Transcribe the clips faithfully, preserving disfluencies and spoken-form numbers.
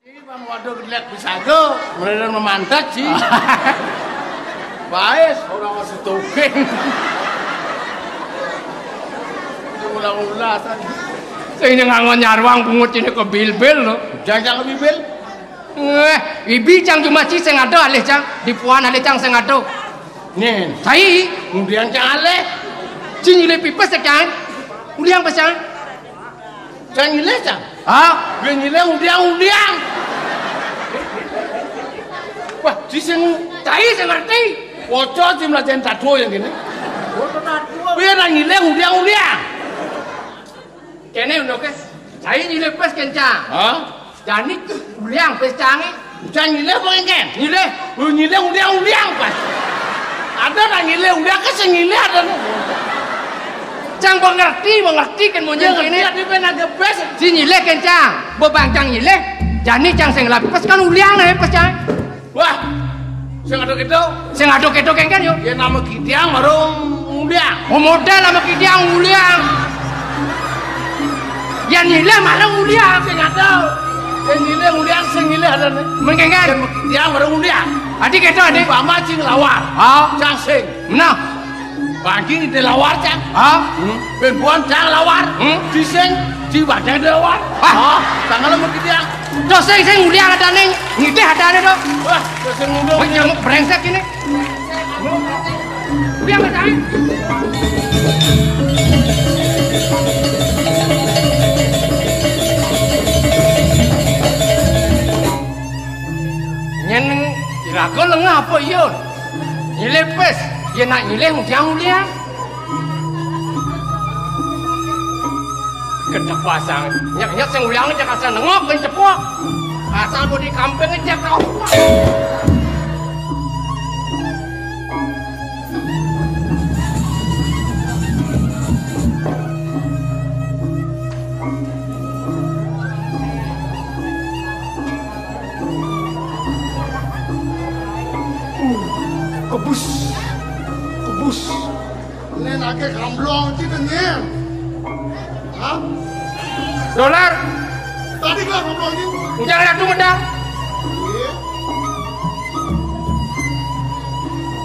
Iki Bang Waduh gelek pisaga, mrene memantet sih. Baes ora wis togeng. Ulang-ulang. Sing ngangon nyarwang pungut ini kebilbil lho. Jajang kebilbil. Eh, ibi cang cuma ci sing ada alih cang, dipuan alih cang sing ada. Nen. Sai. Kemudian cang alih. Ci nyilih pipes cang. Uliang pes cang. Cang nyilih cang. Hah? Gue nyilih undiang-undiang. Wah, ci sing sai sing ngerti. Waca ci mlajen tadha yang kene. Waca tadha. Kuwi ora nyilih undiang-undiang. Kene ngono ke. Sai nyilih pes kencang. Hah? Jani uliang pes cange. Cang nyilih apa engken? Nyilih. Lu nyilih undiang-undiang pas. Ada nang nyilih undiang ke sing nyilih ada nih. Cang mengerti, mengerti kan munyi kene. Dia pengen ada bes. Si nyilih kencang. Bebang cang nyilih. Jani cang sing lapis kan uliang nih pes cang. Wah. Sing ado kedo. Sing ado kedo kengken yo. Ya nama kidiang baru undiang. Oh model nama kidiang uliang. Ya nyilih malah uliang sing ado. Sing nyilih uliang sing nyilih ada nih. Men kengken. Sing kidiang baru undiang. Adi kedo adi. Mama cing lawar. Ah. Cang sing. Nah. Bagi di lawar cang. Hah? Hmm? Ben buan cang lawar. Hmm? Di sing di badan di lawar. Ah. Oh, tanggal mau kidiang. Dos sing sing uliang ada ning. Ngitih ada nih dok. Wah, dos sing ngundung. Wih, nyamuk brengsek ini. Uliang ada nih. Nyen iraga lengah apa iya? Nyilih pes, yen nak nyilih ngudiang uliang. Kedek pasang, nyek-nyek sing uliang cek asal nengok ben cepok. Asal bodi kamping cek tau. Kebus. Kebus. Nen akeh kamblong ci tenyen. Hah? Dolar. Tadi gua kamblong ci. Ujar ratu medal. Iya.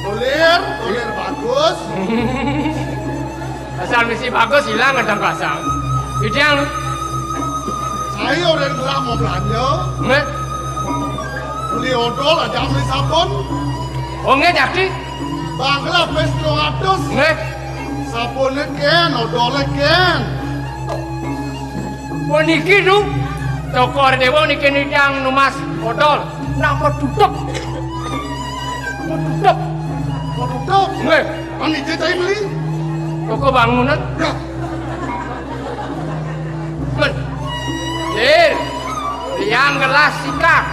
Dolar, dolar bagus. Asal misi bagus hilang kadang pasang. Ideal. Saya udah gelah mau belanja. Nggih. Beli odol aja beli sabun. Oh nggih jadi. Bangla pes dua ratus. Nggih. Sabun ken, odol ken. Oh niki nu. Toko Ardewo niki nidang numas odol. Napa tutup? Tutup. Tutup. Nggih. Ani cai beli. Toko bangunan. Ya. Men. Dir. Yang gelas sikat.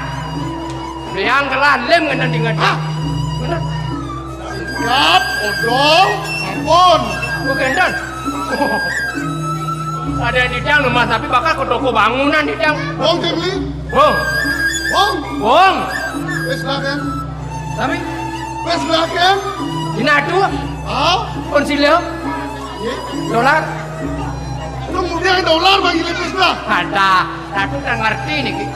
Yang gelas lem ngenen dengan. Hah? Bener. Sikat, odol, sabun. Bukan dan. Ada di tiang rumah tapi bakal ke toko bangunan di tiang. Wong sing beli? Wong. Wong. Wong. Wis lah kan. Tapi wis lah kan. Dina adu. Hah? Konsilio. Iya. Dolar. Lu mudah dolar bagi wis lah. Ada. Ratu tak ngerti niki.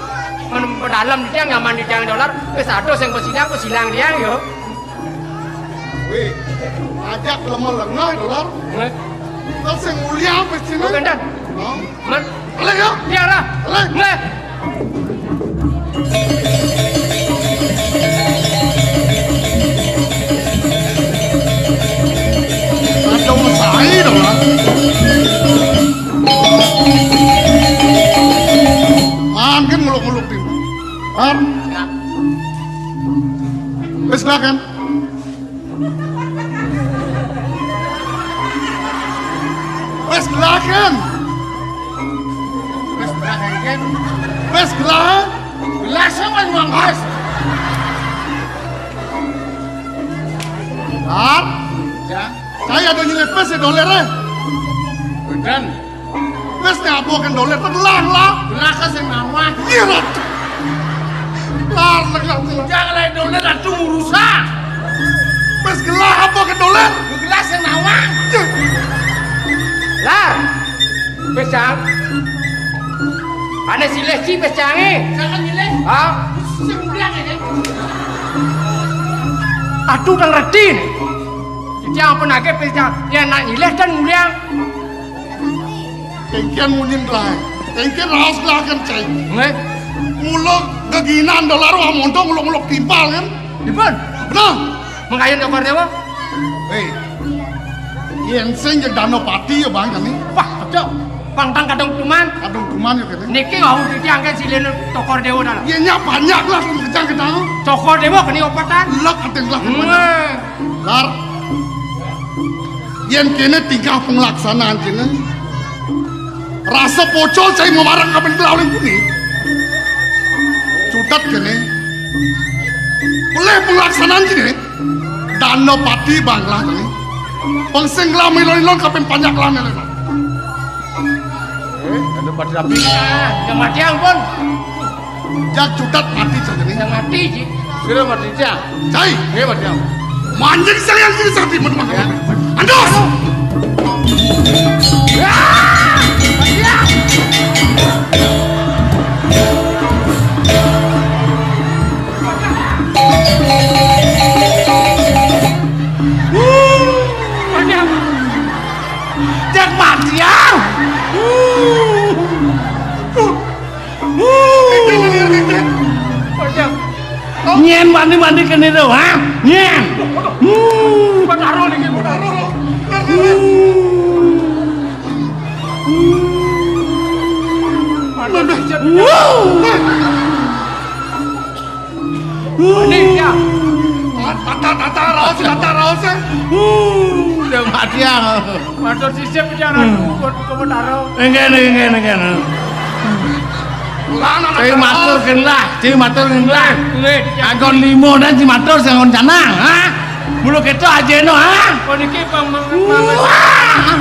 Men pedalem di tiang nyaman di tiang dolar. Wis ado sing pesidang, pesidang tiang yo. Wih, ajak lemah lengah dolar. Nggih. Terus sing mulia apa sih? Bukan dan. Hah? Men. Alih ya? Iya lah. Alih. Nggih. Ada usaha dong lah. Makin muluk-muluk tim. Kan? Wis lah kan? Wis gelaken. Wis gelaken. Wis gelaken. Gelas sama nuang wis. Hah? Ya. Saya ada nyelip pes ya doler eh. Bedan. Wis ngabuk kan doler tegelah lah. Gelah ka sing nawang. Iya lah. Lar lega lega. Jangan lain doler atuh urusan. Wis gelah apa kan doler? Gelah sing nawang. Iya. Lah. Wis, Jang. Ané silih ci pés cangé. Jangan nyilih. Hah? Sing mulyang ya. Aduh, tang redi. Titiang pun akeh pés cang. Yén nak nyilih dan mulyang. Kéngkén munyin gelah. Kéngkén raos gelah kan cai. Nggih. Mula geginan dolar wah montong uluk-uluk timpal kan. Dipun. Bener. Mengayun Cokor Déwa. Hei. Yén sing jeg Danapati ya, Bang, kami. Wah, cocok. Pang tang kadung tuman. Kadung tuman ya kene. Niki wau titiang kan silih Cokor Déwa dalam. Yén nyak banyak lah sing kejang kita. Cokor Déwa kene opatan. Lek kadung lah. Wah. Lar. Yén kéné tingkah penglaksanaan kéné. Rasa pocol cai mamarang kapan kelawin puni. Cutet kéné. Pelih penglaksanaan kéné. Danapati banglah kéné. Pang sing ngelah milon-milon kapan panjak lah milon. Eh, Danapati rapi. Ah, yang mati ampun. Jak cutet mati saja nih. Yang mati, Ji. Sudah mati, Ji. Cai. Nggih, mati. Manjing saya yang ini sakti, mati, mati. Ya. Andos! Ya! Ya! Mati. Jak mati, ya! Nyén wani-wani kéné to, ha? Nyén. Hmm. Betara niki, Betara. Aduh, wuh. Ini ya. Tata, tata, raos, tata, raos, ya. Udah mati ya. Matur sisip ya, Ratu, buat ke Betara. Enggak, enggak, enggak. Cai matur kenlah, cai matur kenlah. Nggih. Anggon limo dan cai matur sing anggon canang, ha? Mula kéto ajéno, ha? Oh, niki pang-, pang-, wah!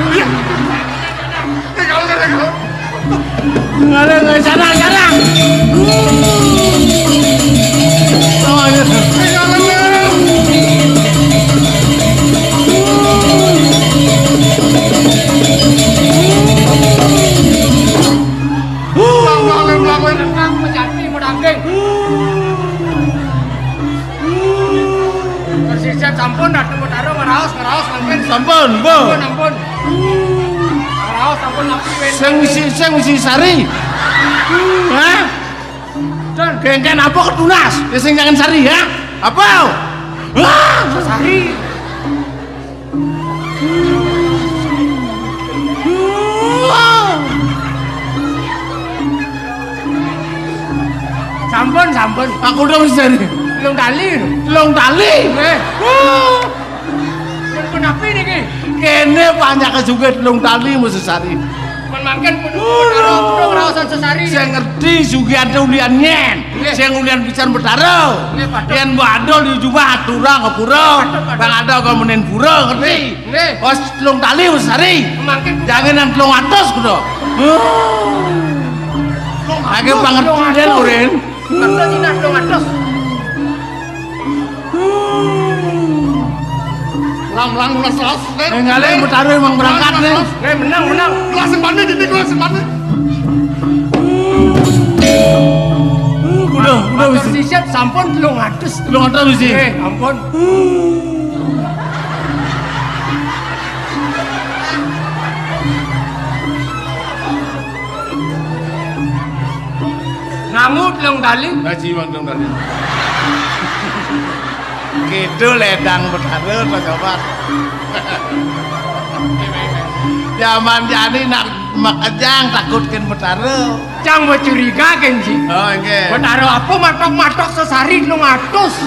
Ngalih, ngalih, sana, sana. Oh, iya. Mlaku-mlaku. Persisnya sampun, Ratu Betara, ngeraos, ngeraos, mangkin. Sampun, Bu. Sampun, ampun. Raos sampun napi, Wen? Sing misi, sing misi sari. Hah? Dan kéngkén apa ketunas? Ya, sing jangan sari, ya? Apa? Wah, sari. Sampun, sampun. Aku udah mesti sari. Telung tali. Telung tali? Eh. Wah. Pun, pun napi niki? Kéné panjaka sugih telung tali mesti sari. Pun mangkin pun, pun karo, pun raosan sesari. Sing ngerti sugih ada ulian nyén. Nggih. Sing ulian pisan Betara. Nggih, Pak. Yén Mbok Adul di jubah aturang ke pura. Pak, Pak. Bang ada kau menin pura, ngerti? Nggih. Os telung tali mesti sari. Mangkin. Jangan nang telung atus kudu. Agak pangerti dan urin. Ngerti nak telung atus. Lang-lang lunas raos, Nek. Ngalih Betara emang berangkat, Nek. Nggih, menang, menang. Kelas sing panik, titik kelas sing panik. Kuda, kuda bisi. Sisip sampun telung atus. Telung atus bisi. Nggih, ampun. Nangu telung tali. Ngaji mang telung tali. Kidul ledang Betara, Pak Sobat. Zaman jani nak makejang takutkin Betara. Cang mau curiga, Genji. Oh, nggih. Betara apa matok-matok sesari telung atus?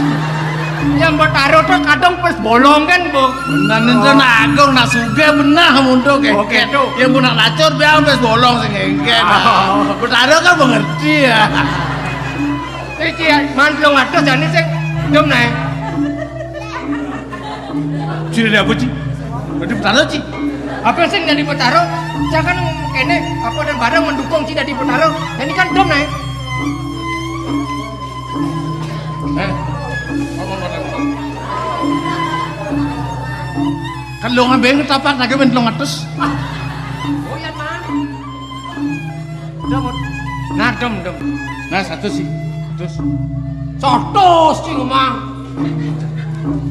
Yang Betara tuh kadang pes bolong kan, Bu? Bener, nih, oh. Nak agung, nak sugih, bener, muntuk, oke, kéngkén. Tuh. Yang mau nak lacur, biar pes bolong, sing kéngkén. Oh. Betara kan mengerti, ya. Iki, ya, man telung atus, jani sing dum, nah. Sini ada apa, Ci? Ada Betara, Ci? Apa sing jadi Betara? Jangan kéné, apa dan barang mendukung Ci jadi Betara. Ini kan dum, nah. Eh, ngomong, ngomong. Kan lo ngambil ketapak lagi men telung atus. Oh, iya, Mang. Udah, Bud. Nah, Dem, dem. Nah, satu sih. Terus. Satu sih ngomong.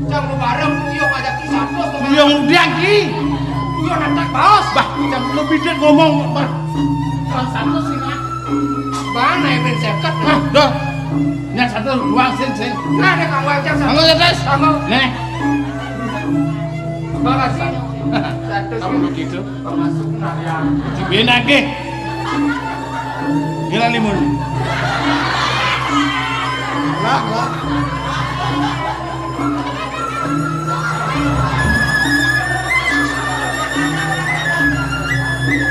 Jang bareng tuyul ngajak ki satu. Tuyul udah ki. Tuyul nantak baos. Bah, jang lebih dia ngomong, bah. Satu sih, Mak. Bang, naik ben seket. Nah, dah. Yang satu doang, sing, sing. Nah, ada kang wajah satu. Kanggo ya, Tes? Kanggo. Nih. Makasih. Satu sih. Kamu begitu. Termasuk narian. Bina ke. Gila limun. Lah, lah.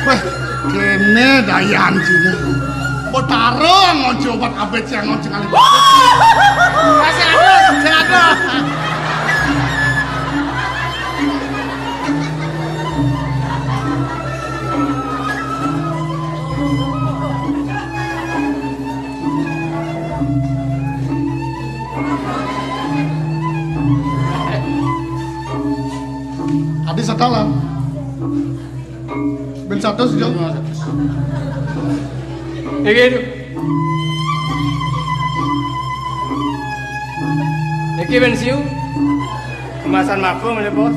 Wah, kene dayan sini. Betara ngojo obat abet yang ngojo kali. Masih ada, masih ada. Adi sadalan. Ben satu sejam. Iki itu. Iki ben siu. Kemasan mako, Mas Bos.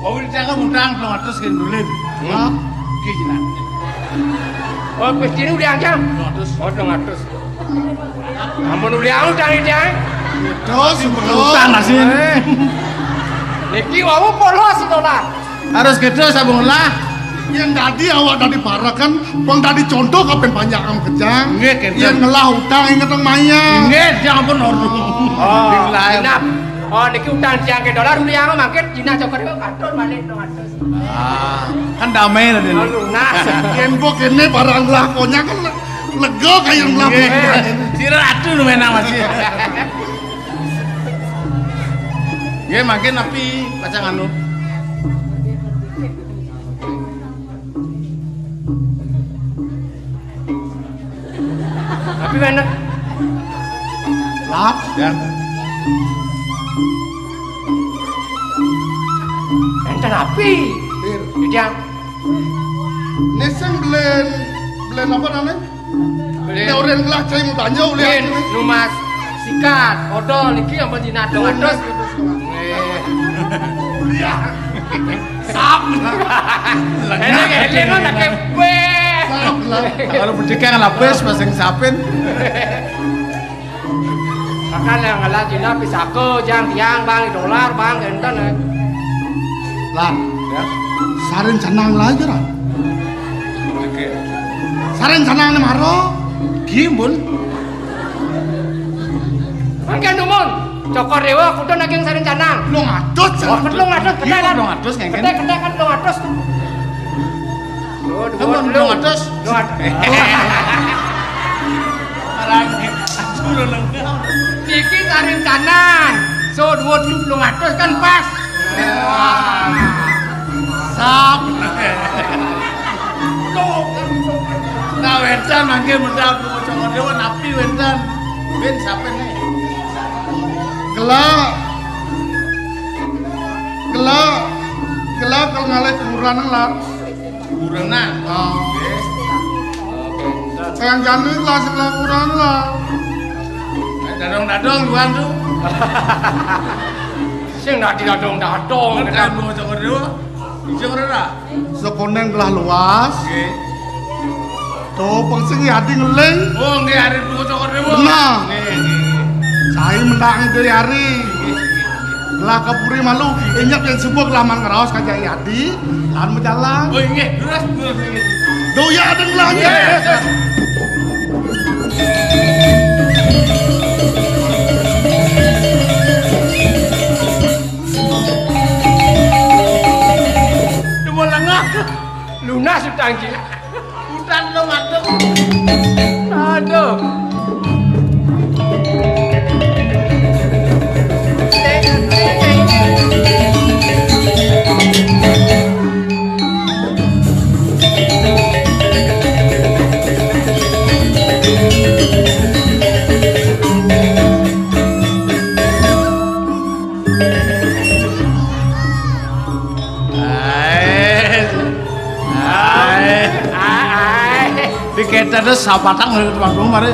Oh, ini cakap utang dua ratus ke dulin. Hmm. Hah? Iki jinak. Oh, Gusti ini udah aja. Dua ratus. Oh, dua ratus. Ampun, udah utang iki, ya. Terus utang masih. Eh. Niki wau polos itu lah. Harus gitu sabung lah. Yang tadi awak tadi parah kan, bang tadi contoh kapan banyak am kejang. Nggih, kenten. Yang ngelah utang inget yang maya. Nggih, ya ampun, oh. Nah, oh, niki utang tiang ke dolar, udah yang makin Cina cokor itu karton balik dong atus. Ah, kan damai lah ini. Oh, lunas. Yang gua kene barang lah, konya kan le-, lega kayak yang lah. Nggih. Sira atuh nu menang masih. Nggih, mangkin api pacang anu. Tapi enak. Lah, ya. Enten api. Pir. Iki yang Neseng belen, belen apa namanya? Belen. Nek orang ngelah cai mau banyak, ulian. Belen, numas, sikat, odol, niki ampun jinak dong atus. Nggih. Ulian. Sap. Enak, enak, enak, enak, weh. Sap lah. Kalau pendidikan lapis, masing sapin. Bahkan yang ngelah Cina pisaka, jang tiang, bang, dolar, bang, enten, eh. Lan, ya. Sarin canang lah aja, Lan. Oke. Sarin canang ni maro. Gimbun. Mangke numun. Cokor Dewa, kudu naging sarin canang. Lu ngadut, oh, lu ngadut, kete, iya, Lan. Lu ngadut, ngengken. Kete, kete, kan lu ngadut. Lu, lu, lu, lu ngadut. Lu ngadut. Arane, aduh, lho, lho. Niki sarin canang. So, dua puluh atus kan pas. Wah. Sap. Nah, wénten mangke medal Cokor Dewa napi wénten? Ben sapa nih? Gelak. Gelak. Gelak kalau ngalih kuburan lah. Kuburan lah. Oh. Nggih. Oke, bentar. Yang jani lah sebelah kuburan lah. Eh, dadong-dadong juan tuh. Sing dadi dadong-dadong, kan mau Cokor Dewa. Bisa ora? Sekonen telah luas. Nggih. Tuh, pengsi Yadi ngeling. Oh, nggih, hari Cokor Dewa. Nah. Nggih, nggih. Saya mendak itu hari. Nggih, nggih. Lah ke puri malu, injak yang subuh kelaman ngeraos kajak Yadi, lan berjalan. Oh, nggih, terus, terus, nggih. Duh, ya, ada lagi. Nggih, terus. Duh, mau lengah. Lunas utang iki. Utang lo ngadep. Aduh. Ae. Ae. Sapatang lho, teman-teman, mari.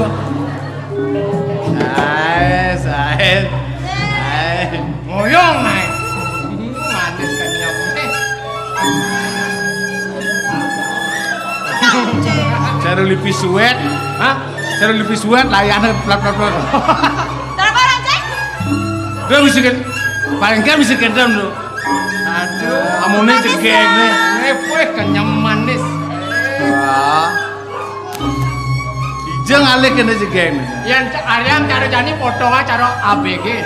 Sae, sae. Sae. Ngoyong ae. Manis kan nyampe. Jare lipi suwet, hah? Jare lipi suwet, layane plot, plot, plot. Kenapa orang, Cek? Dia mesti kan, paling kan mesti kendam lho. Aduh, amune jegeng ne. Ngepeh kenyem manis. Wah. Ija ngalih kene jegeng. Yen ca-, Aryan cara jani foto wae cara A B G.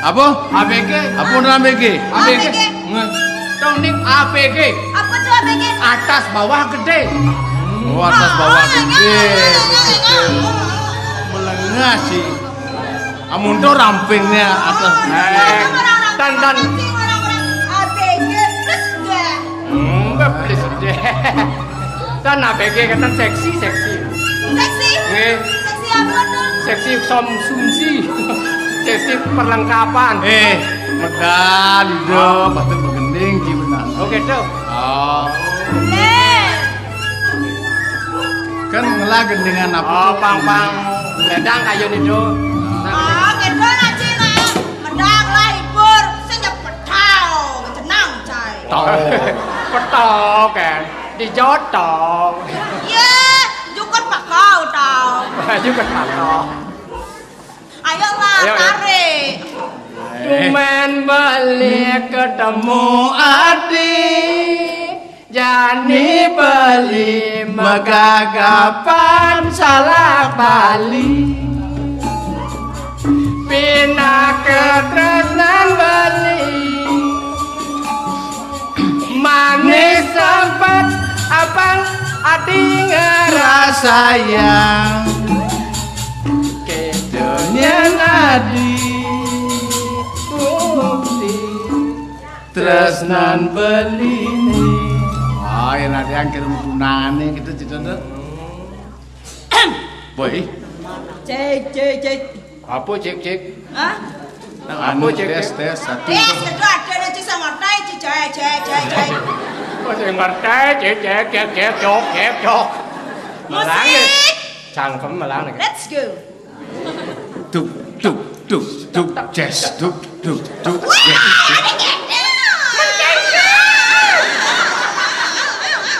Apa? A B G. Apa namanya A B G? A B G. A B G. Nge-, Tong ning A B G. Apa tuh A B G? Atas bawah gede. Oh, atas bawah gede. Melengah sih. Amun to rampingnya atas. Eh, tan, tan. Orang-orang A B G plus deh. Hmm, plus deh. Tan A B G kata seksi, seksi. Seksi? Nggih. Seksi apa tuh? Seksi konsumsi. Seksi perlengkapan. Eh, medal, ido, batur begending, jiwa. Oke, tuh. Oh. Nih. Kan ngelah gendingan apa? Oh, pang-pang ledang kayu nido. Oh, gitu aja lah. Medak lah hibur, sing nyepetau, jenang cai. Tau. Petau kan, dijotong. Iya, jukut pakau tau. Jukut pakau. Ayo lah, ayo, ayo. Tarik. Tumen beli ketemu adik. Jani beli megagapan salah bali. Pindah ketresnan beli. Manis sempat abang ati ngerasa sayang. Kedonyan adi bukti tresnan belini. Oh, yen ade yang kirim tunane gitu, Cik, to. Boy. Cek, cek, cek. Apa, Cik, Cik? Hah? Nang apa, anu, Cik, tes, Cik? Tes, satu. Tes, itu ada nanti sama tai, cek, cek, cek, cek, cek. Oh, saya ngerti, Cik, Cik, Cik, Cik, Cok, Cik, Cok. Melang ya? Musik. Cangkem melang ya. Let's go. Duk, duk, duk, duk, jazz, duk, duk, duk, wah, jazz. Ada gendang.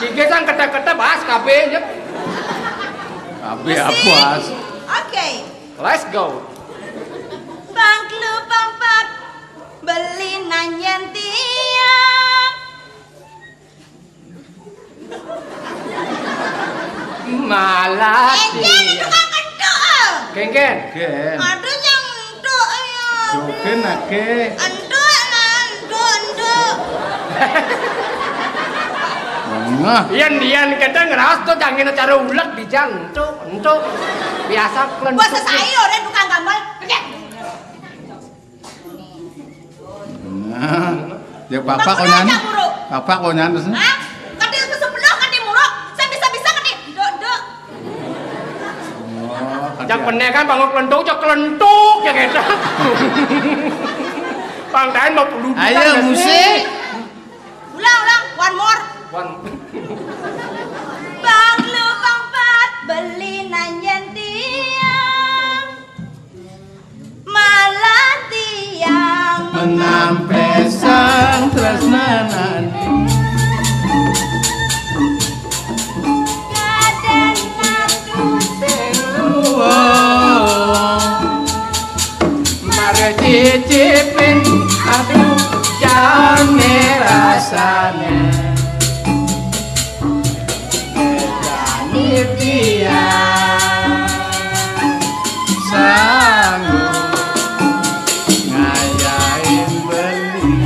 Gigi sang kete-kete bahas kabeh, ya. Kabeh apa, As? Oke. Let's go. Bangklu pampat beli nanyen tiang. Malah. Engken, di itu kan kentuk. Kengken. Ken. Ada yang entuk, ya. Jogen ake. Entuk, nah, entuk, entuk. Nah. Yen, yen kita ngeras tuh jangan cara ulet di jang, entuk, entuk. Biasa kelentuk. Gua sesai, orang tukang gambar. Kerja. Nah, ya papa konyan. Papa konyan terus. Hah? Kati itu sebelah, kati muruk. Saya bisa-bisa kati. Dok, dok. Oh, kati. Cak pene kan bangun kelentuk, cak kelentuk ya kita. Bang Daen mau puluh. Ayo, musik. Ulang, ulang. One more. One. Bang lu, Bang Pat, beli nanyen tiang. Malah tiang menampe sang tresnanan. Kadang aku sing luwung. Mare cicipin, aduh, jane rasane. Bedani tiang sanggup ngayain beli.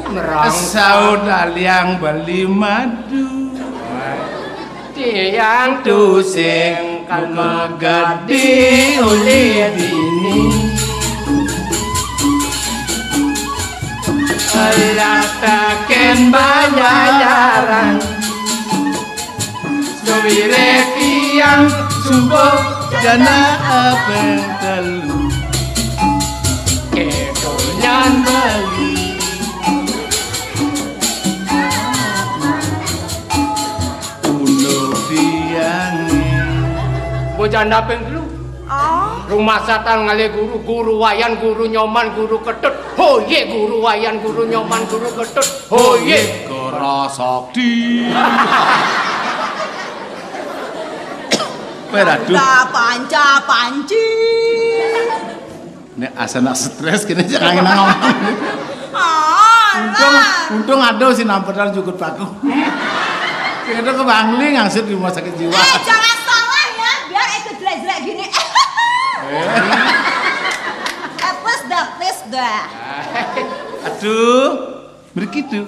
Merang. Saut aliang beli madu. Tiang tusing kan megadi uli dini. Alah taken bayaran. Sewire tiang subuh jana abeng telu. Kedonyan beli. Bejana ping telu. Oh. Rumah setan ngalih guru, guru Wayan, guru Nyoman, guru Ketut. Hoye, guru Wayan, guru Nyoman, guru Ketut. Hoye. Kera sakti. Kowe radu. Panca panci. Nek asana stres kene sing kangen ngomong. Oh, untung, untung ada si nampetan jukut paku. Sing ada ke Bangli ngangsut di rumah sakit jiwa. Eh, jangan salah ya, biar itu jelek-jelek gini. Eh, please dah, please dah. Aduh, begitu.